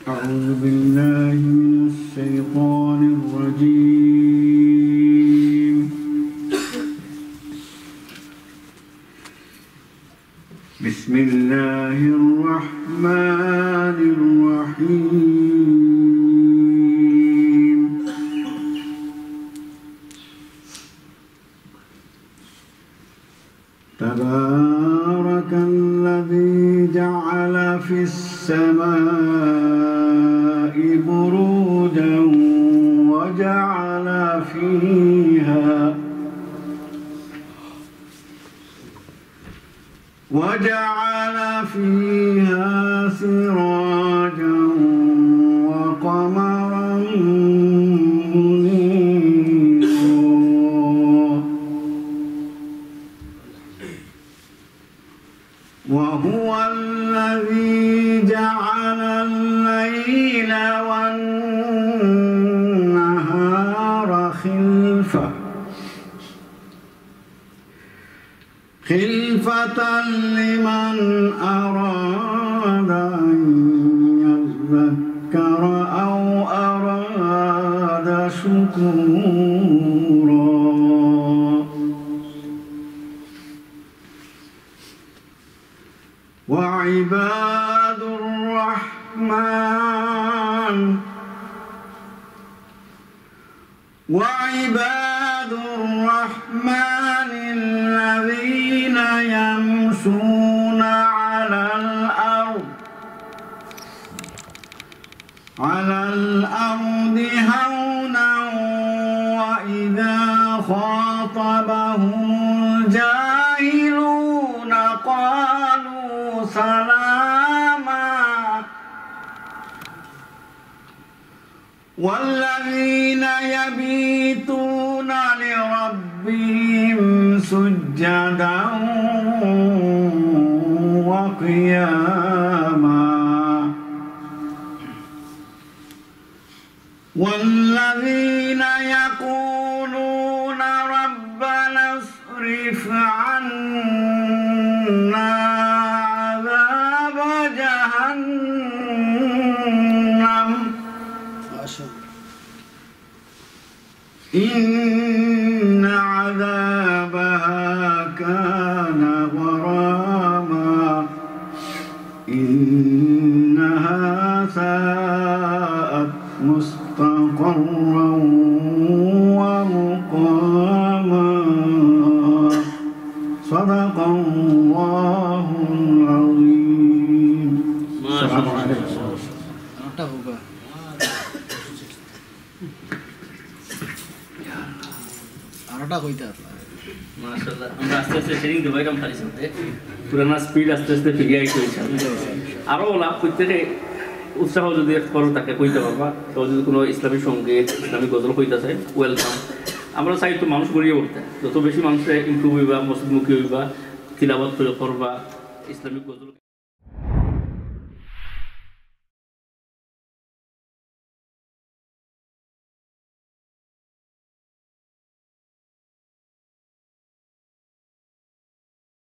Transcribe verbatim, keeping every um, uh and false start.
أعوذ بالله من الشيطان الرجيم. بسم الله الرحمن الرحيم. تبارك الذي جعل في السماء بروجا وجعل فيها، وجعل فيها سراجا وقمرا منيرا. وهو الذي جعل الليل والنهار خلفة، خلفة لمن أراد أن يذكر أو أراد شكورا. وعباد الرحمن، وعباد الرحمن الذين يمشون على الأرض، على الأرض هونا، وإذا خاطبهم الجاهلون قالوا سلاما. والذين يبيتون لربهم سجدا وقياما. والذين يقولون ربنا اصرف عنا عذاب جهنم إن عذابها كان غراما إنها ساءت مستقرا ومقاما. صدق الله العظيم. السلام عليكم. আরোটা কইতা আরোটা কইতা আরোটা। মাশাআল্লাহ, আমরা আস্তে আস্তে ট্রেনিং দিবাইরাম খালি চলতে। পুরানা স্পিড আস্তে আস্তে ফিরিয়া আইতে হইছে। আরো লাভ করতে উৎসাহ যদি এক করো তাকে কইতে পারবা। তো যদি কোনো ইসলামী সঙ্গীত, ইসলামী গজল কইতা চায়, ওয়েলকাম। আমরা চাই তো মানুষ গড়িয়ে উঠতে, যত বেশি মানুষে ইমপ্রুভ হইবা, মসজিদমুখী হইবা, তিলাওয়াত করবা, ইসলামিক গজল